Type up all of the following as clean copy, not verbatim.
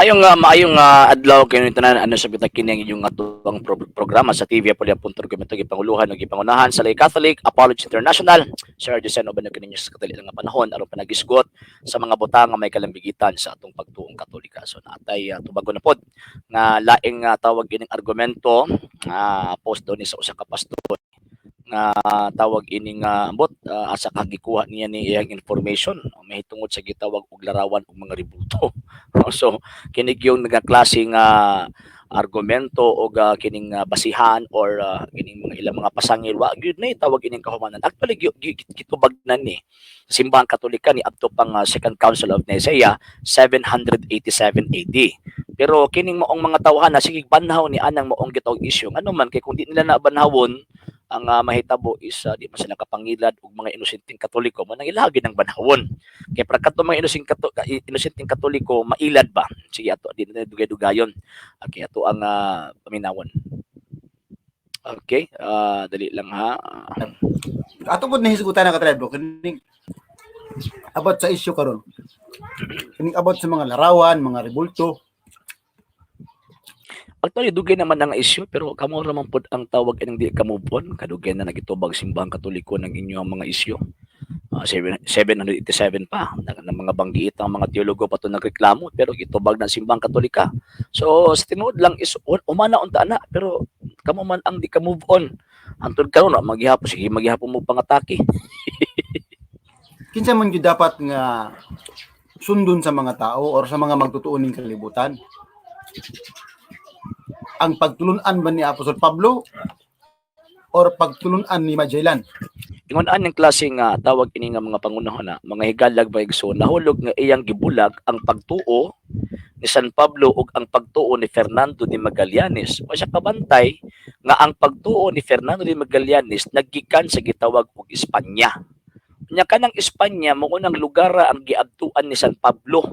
Maayong adlaw kini tanan. Ano sa kita kini ang inyong atuang programa sa TV Apolia.org, ito gipanguluhan ug gipangunahan sa Lay Catholic Apology International. Sir Jose uban na kininyo sa katali nga panahon aron panagisgot sa mga butang nga may kalambigitan sa atong pagtuong Katolika. So naatay tubagon na pod nga laing tawag ining argumento nga post daw ni sa usa ka pastor nga tawag ining ambot asa ka gikuha niya ni iyang information mahitungod sa gitawag og larawan og mga rebulto. So kini yung nagaklase nga argumento o kining basihan or kining mga ilang mga pasangil, wa gyud na tawag ining kahumanan. Actually, gitubag na ni Simbahang Katolika ni adto pang Second Council of Nicaea, 787 AD. Pero kining maong mga tawhan na sige banhaw ni anang maong gitawag issue, ngano man kay kung di nila na banhawon, ang mahitabo is di man sila kapangilad og mga inosenteng Katoliko mo nang ilagi ng banhawon kay para kadto mga inosenteng Katoliko mailad ba. Sige, ato di na dugay-dugayon. Okay, ato ang paminawon. Okay, dali lang ha. Ato pod nahisgutan na ka-tribe, bro, kining about sa issue karon. Kining about sa mga larawan, mga rebulto. Actually, dugay naman ang issue, pero kamo ra man pod ang tawag ining di ka move on. Kadugay na nagitubag Simbahang Katoliko ng inyong mga issue. 787 pa ng mga banggiit ang mga teologo pa to nagreklamo, pero gitubag ng Simbahang Katolika. So sa tinuod lang is umana unta na, pero kamo man ang di ka move on. Hantod karon na maghihapon, sige maghihapon mo pangatake. Kinsa man gyud dapat nga sundon sa mga tao or sa mga magtutuon ning kalibutan? Ang pagtulunan ba ni Apostol Pablo or pagtulunan ni Magellan? Ingon aning klase nga tawag ini nga mga pangunahon na mga higalag ba igsoon, nahulog nga iyang gibulag ang pagtuo ni San Pablo ug ang pagtuo ni Fernando de Magallanes. O siya kabantay nga ang pagtuo ni Fernando de Magallanes naggikan sa gitawag og Espanya. Nya kanang Espanya mao nang lugar ang giadtuan ni San Pablo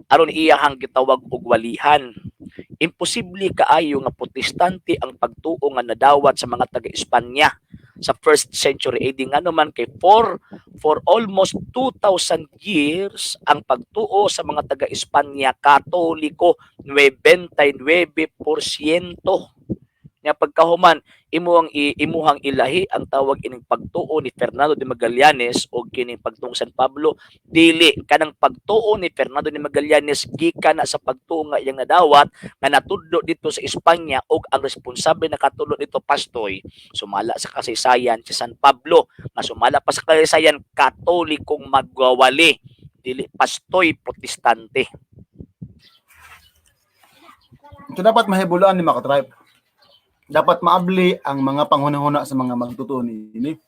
aron iyahang gitawag og walihan. Imposible kaayo nga Protestante ang pagtuo nga nadawat sa mga taga-Espanya sa first century AD, ngano man kay for almost 2,000 years ang pagtuo sa mga taga-Espanya Katoliko, 99%. Nya pagkahuman imuhang ilahi ang tawag ining pagtuo ni Fernando de Magallanes o kining pagtuo San Pablo, dili. Kanang pagtuo ni Fernando de Magallanes gikan na sa pagtuo nga iyang nadawat nga natudlo dito sa Espanya, og ang responsable nakatudlo dito, pastoy, sumala sa kasaysayan si San Pablo nga sumala pa sa kasaysayan Katolikong magwawali, dili pastoy Protestante. So dapat mahibulaan ni mga tribe. Dapat maabli ang mga panghunahuna sa mga magtutuon ini.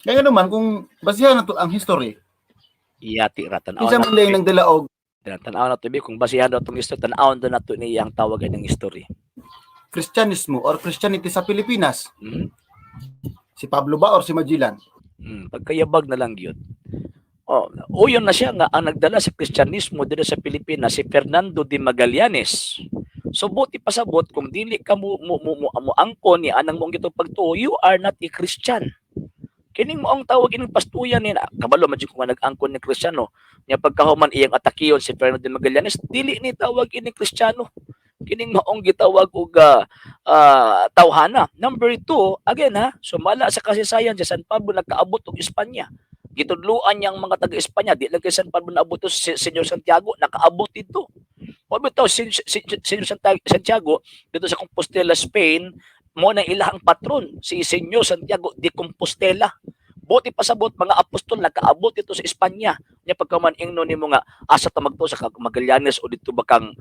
Kaya naman kung basihan na to ang history, Iyati ra tan-aw kinsa na man lang nagdala og tan-aw na to bi kung basihan daw tong history, tan-awon daw nato niya ang tawag ng history. Kristyanismo or Christianity sa Pilipinas, si Pablo ba or si Magellan? Pagkayabag na lang gyud. Oh, uyon na siya nga ang nagdala sa Kristyanismo dito sa Pilipinas si Fernando de Magallanes. So buti pasabot kung dili ka mo angkon ni anang mong gitong pagtuo, you are not a Christian. Kining mo ang tawag ining pastuyan ni kabalo man jud ko nga nag-angkon ni Kristiyano. Nya pagkahuman iyang atakiyon si Fernando de Magallanes, dili ni tawag ining Kristiyano. Kining maong gitawag og tawhana. Number two, again ha, sumala sa kasaysayan si San Pablo nagkaabot og Espanya. Gitudluan niyang mga taga-Espanya, di lang kay San Pablo naabot to, si Senyor Santiago nakaabot dito. O bitaw si Senyor Santiago dito sa Compostela, Spain, mo na ilahang patron si Senyor Santiago de Compostela. Buti pasabot mga apostol nakaabot dito sa Espanya. Nya pagkaman ingno nimo nga asa ta magtuo, sa Magallanes o dito ba kang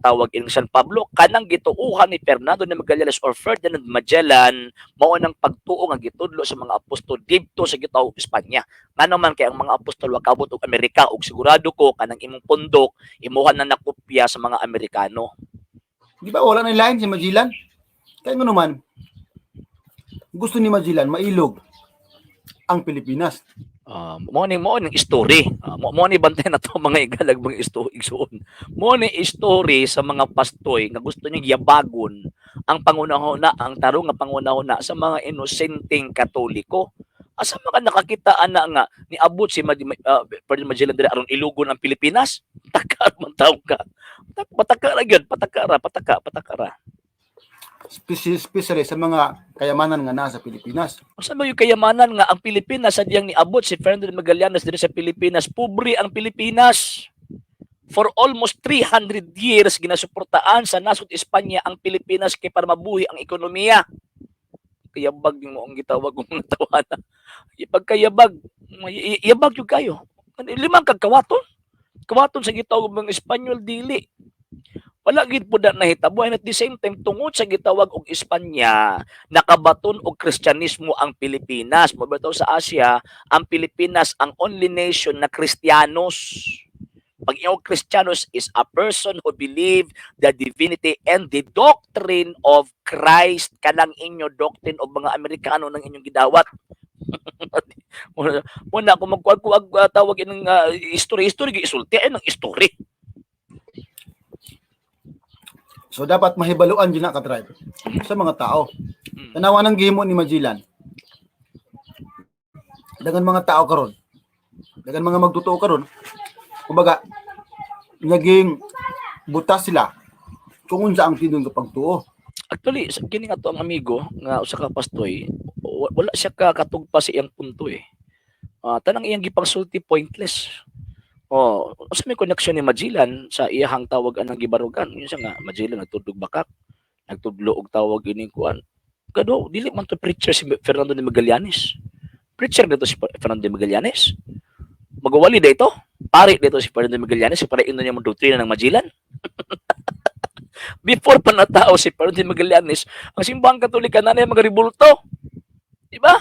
tawag ining San Pablo? Kanang gituuhan ni Fernando de Magallanes or Ferdinand Magellan mao nang pagtuo nga gitudlo sa mga apostol didto sa gitawag Espanya. Ngano man kay ang mga apostol wa kaabot og Amerika, ug sigurado ko kanang imong pundok imuha na nakopya sa mga Amerikano. Di ba wala na line si Magellan? Kaya nga naman, gusto ni Magellan mailog ang Pilipinas. Mo ni story. Mo ni bantay na to mga igalag, mga igsuon. Mo ni story sa mga pastoy nga gusto niya yabagon ang pangunahuna, ang tarong nga pangunahuna sa mga inosenteng Katoliko. Asa man ka nakakita ana nga niabot si Ferdinand Magellan diri aron ilugon ang Pilipinas? Takar man taw ka. Pataka ra gyud, pataka ra, pataka, pataka ra. Especially sa mga kayamanan nga naa sa Pilipinas. Unsa man yung kayamanan nga ang Pilipinas sa diyang niabot si Fernando de Magallanes diri sa Pilipinas, pobre ang Pilipinas. For almost 300 years ginasuportaan sa nasod Espanya ang Pilipinas kay para mabuhi ang ekonomiya. Kayabag yung maong gitawag og mga tawana. Ipagkayabag, yabag yung kayo. Limang kag kawaton. Kawaton sa gitawag mga Espanyol, dili. Wala gid po na nahitabo, and at the same time, tungod sa gitawag og Espanya, nakabaton og Kristyanismo ang Pilipinas. Mabitaw sa Asia, ang Pilipinas ang only nation na Kristiyanos. Pag iyong Kristiyanos is a person who believe the divinity and the doctrine of Christ. Kanang inyo doctrine of mga Amerikano ng inyong gidawat. Muna, muna kung magkuag-kuag tawag ining history, history giisulti ay ng history. So dapat mahibaluan din na, ka-tribe, sa mga tao. Tanawa ng gihimo ni Magellan. Dagan mga tao karon. Dagan mga magtotoo karon. Kumbaga naging butas sila kung unsa ang tinuod nga pagtuo. Actually, sa kini nga to ang amigo nga usa ka pastoy, wala siya ka katugpa sa iyang punto eh. Tanang iyang gipangsulti pointless. Oh, unsa may connection ni Magellan sa iyahang tawag anang gibarugan? Yun siya nga Magellan nagtudlog bakak, nagtudlo og tawag ining kuan. Kado dili man to preacher si Fernando de Magallanes. Preacher dito si Fernando de Magallanes. Magwali dito. Pari dito si Fernando de Magallanes para ino niya mo doktrina ng Magellan. Before pa natao si Fernando de Magallanes, ang Simbahang Katolika na mga ribulto. Di ba?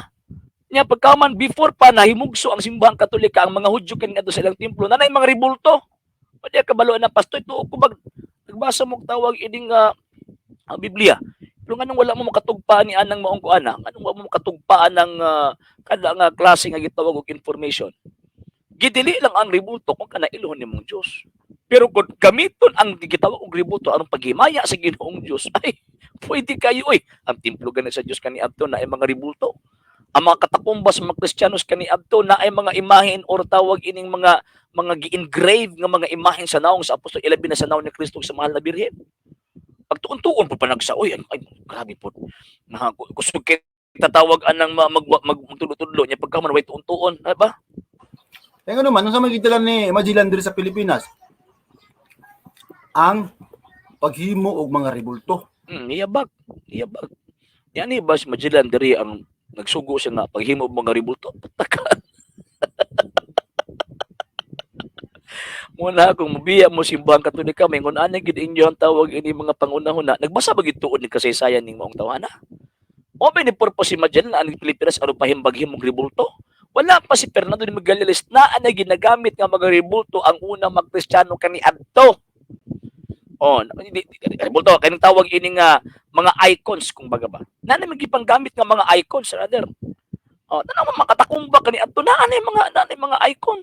Nya pagkaman before pa nahimugso ang Simbahang Katolika, ang mga Hudyo kani adto sa ilang templo, nanay mga ribulto. Pwede kabalo na pastor tuo ko bag nagbasa mo og tawag ining Biblia. Pero nganong wala mo makatugpaan ni anang maong kuana? Nganong wala mo makatugpaan ng kada nga klase nga gitawag og information? Gidili lang ang ribulto kung kanailhon nimong Dios. Pero kung gamiton ang gitawag og ribulto aron paghimaya sa Ginoong Dios, ay pwede kayo oy. Ang templo gani sa Dios kaniadto na ay mga ribulto. Ang mga katakumba sa mga Kristiyanos kaniadto na ay mga imahen or tawag ining mga gi-engrave nga mga imahen sa naong sa apostol, ilabi na sa naong ni Kristo sa mahal na Birhen. Pagtuon-tuon po panagsa, oy, ay, ay grabe po. Na kusog kay tatawag anang magtudlo-tudlo niya pagka man way tuon-tuon, di ba? Kaya nga naman, unsa may gidala ni Magellan diri sa Pilipinas? Ang paghimo og mga rebulto. Niyabag, niyabag. Yan ni ba si Magellan diri ang nagsugo siya nga paghimo og mga rebulto? Pataka. Muna kung mubiya mo Simbahang Katolika, may ngun ani gid inyo ang tawag ini mga pangunahuna. Nagbasa ba gid tuod ni kasaysayan ning maong tawhana? O ba ni purpose si Magellan ang Pilipinas aron pahimbag-himog rebulto? Wala pa si Fernando de Magallanes na anay ginagamit nga mga rebulto ang unang mga Kristiyano kaniadto. Oh, hindi, rebulto kanang tawag ini nga mga icons kung baga ba. Na may gipanggamit nga mga icons rather. Oh, tanaw mo makatakumba kaniadto na anay mga na mga icon.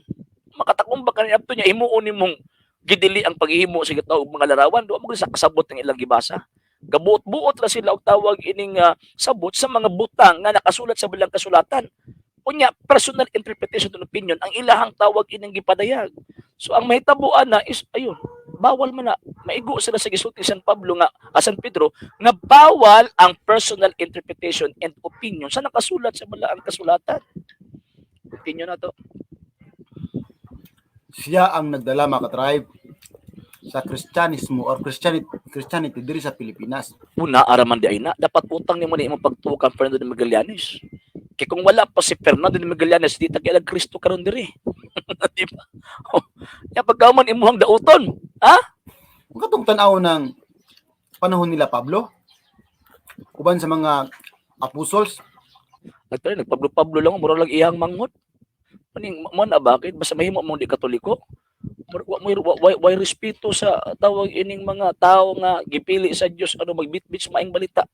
Makatakumba kaniadto niya himuon nimong gidili ang paghihimo sa gitawag mga larawan do mo sa kasabot ng ilang gibasa. Gabuot-buot ra sila og tawag ining sabot sa mga butang nga nakasulat sa balang kasulatan. Unya personal interpretation and opinion ang ilahang tawag ining gipadayag. So ang mahitabuan na is ayun, bawal man na maigo sila sa gisulti San Pablo nga San Pedro nga bawal ang personal interpretation and opinion sa nakasulat sa balaang kasulatan. Opinion na to. Siya ang nagdala, mga ka-tribe, sa Kristyanismo or Christianity diri sa Pilipinas. Una araman di ay na dapat utang nimo ni imong pagtuo kang Fernando de Magallanes. Kay kung wala pa si Fernando de Magallanes, di ta kailag Kristo karon diri. Di ba? Oh, ya pagkaman imuhang dauton, ha? Kung katong tan-aw ng panahon nila Pablo, uban sa mga apostles, Nagtry nagpablo Pablo lang mura lang iyang manghod. Maning mo na bakit basta mahimo mong di Katoliko? Wa mo wa respeto sa tawag ining mga tao nga gipili sa Dios ano magbitbit sa maayong balita.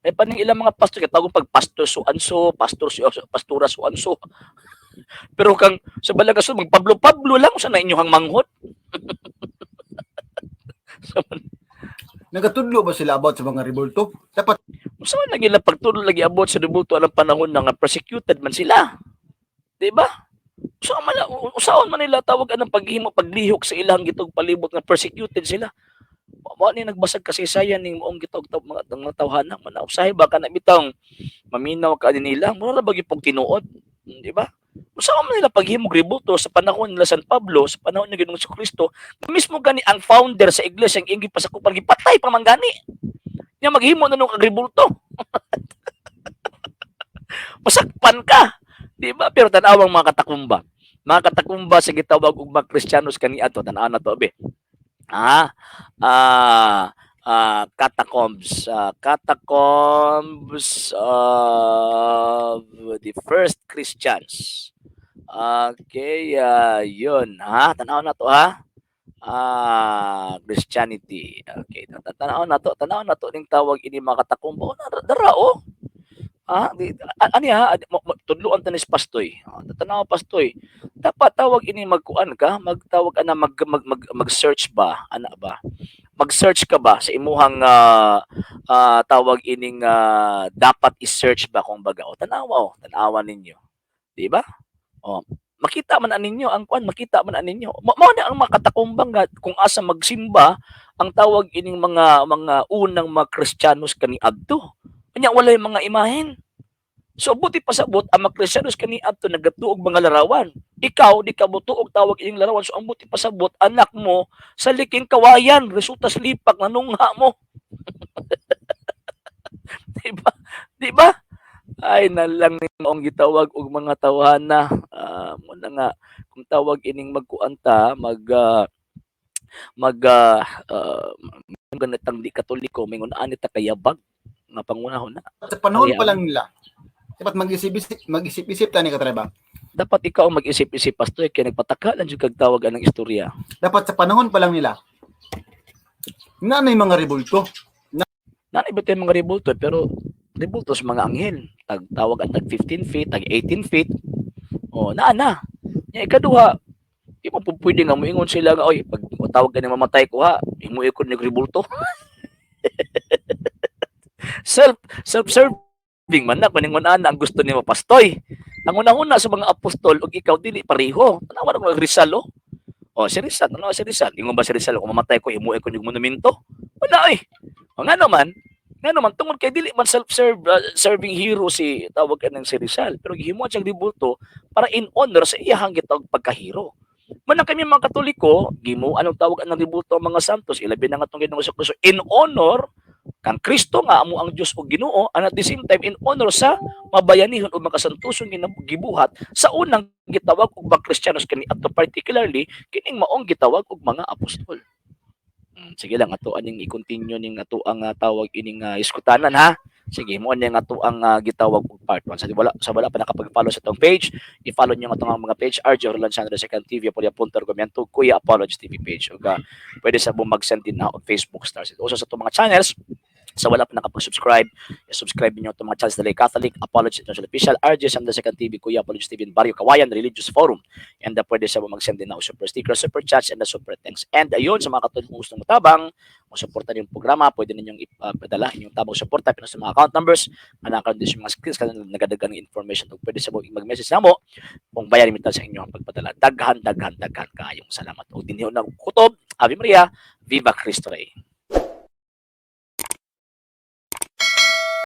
May paning ilang mga pastor kay tawag pag pastor so anso, pastor si pastora so anso. Pero kang sa balagason mag Pablo Pablo lang sa na inyohang manghod. Sa Nagatudlo ba sila about sa mga rebulto? Dapat Unsa man lagi lang pagtudlo lagi abot sa rebulto alang panahon na nga persecuted man sila. Di ba? Usaon man usaon man nila tawag anang paghimo paglihok sa ilang gitog palibot nga persecuted sila. Mao ni nagbasag kasaysayan ning maong gitawag mga tawhana man. Usahay ba kana bitang maminaw ka ani nila, mura ra ba gyud tinuod, di ba? Usa man nila paghimog rebulto sa panahon nila San Pablo, sa panahon ni Ginoong Kristo, mismo gani ang founder sa iglesia ang iyang gipasakupan, gipatay pa man gani. Nya maghimo na nung kag rebulto. Masakpan ka, di ba? Pero tan-awang mga katakumba. Mga katakumba sa gitawag og mga Kristiyanos kaniadto, tan-aw na to be. Catacombs, catacombs of the first Christians. Okay, yun ha. Tanaw na to ha. Christianity. Okay, tanaw na to ning tawag ini mga katakumba. Oh, dara oh. Ani ha, tudloan ta ni Pastoy. Tanaw, Pastoy. Dapat tawag ini magkuan ka, magtawag ana mag mag mag mag-search ba, ana ba? Mag-search ka ba sa imuhang tawag ining dapat i-search ba kung baga. O tanawa oh, tanawa ninyo. Di ba? Oh, makita man ninyo ang kuan, makita man ninyo. Mao na ang mga katakumbang nga kung asa magsimba ang tawag ining mga unang mga Kristiyanos kaniadto. Nya walay mga imahen. So buti pasabot ang mga Kristiyanos kaniadto nagatuog mga larawan. Ikaw di ka motuog tawag ining larawan. So ang buti pasabot anak mo sa liking kawayan, resulta sa lipak nanungha mo. Di ba? Di ba? Ay nalang ni maong gitawag og mga tawhana. Mo na nga kung tawag ining magkuan ta, mag mag ganitang di Katoliko, mingon ani ta kayabag nga pangunahon na. Sa panahon Ayan. Pa lang nila, dapat mag-isip-isip, mag-isip-isip ta ni katriba. Dapat ikaw ang mag-isip-isip, Pastor, kay nagpataka lang jud kag tawag anang istorya. Dapat sa panahon pa lang nila, na may mga rebulto. Nanay ba tayo mga rebulto, pero rebulto sa mga anghel. Tag tawag ang tag 15 feet, tag 18 feet. O, naa na. Nya ikaduha, di mo po pwede nga moingon sila nga, "Oy, pag tawag ka ni mamatay ko ha, imo ikod ni rebulto." Self-serving man na kuningon ana ang gusto nimo, Pastoy. Ang una-una sa mga apostol ug ikaw dili pareho. Tanawa na Rizal oh. O si Rizal, tanawa si Rizal. Ingon ba si Rizal, "Kung mamatay ko, imo ikod yung monumento"? Wala eh. O nga naman tungod kay dili man self-serve serving hero si tawag kanang si Rizal, pero gihimo siyang rebulto para in honor sa iyahang gitawag pagkahero. Manang kami mga Katoliko, gimo anong tawag anang rebulto ang mga santos, ilabi na nga tong Ginoong Kristo in honor kang Kristo nga amo ang Dios ug Ginoo, and at the same time in honor sa mabayanihon o makasantusong gibuhat sa unang gitawag og mga Kristiyanos kaniadto, particularly kining maong gitawag og mga apostol. Sige lang, ato aning i-continue ning ato ang tawag ining iskutanan ha. Sige, mo ani ang ato ang gitawag og part 1. Sa wala pa nakapag-follow sa atong page, i-follow niyo ang atong mga page, RJ Roland Sandro Second TV, Apolia Punto Argumento, Kuya Apology TV page. Ug pwede sa mo mag-send din na og Facebook stars. Usa sa atong mga channels, sa wala pa nakapag-subscribe, i-subscribe niyo itong mga channels dali: Catholic Apology International Official, RJ Sandro Second TV, Kuya Apology TV, and Barrio Kawayan Religious Forum. And pwede sa mo mag-send din na og super sticker, super chats, and the super thanks. And ayun, sa mga Katolikong gustong mutabang, mo suporta yung programa, pwede ninyong ipadala inyong tabang suporta pero sa mga account numbers, nga din sa mga screens kanang nagadagan ng information ug pwede sa mo mag-message namo kung bayar mi sa inyong pagpadala. Daghan, daghan, daghan kaayong salamat. Ug dinhi na kutob. Ave Maria, Viva Cristo Rey.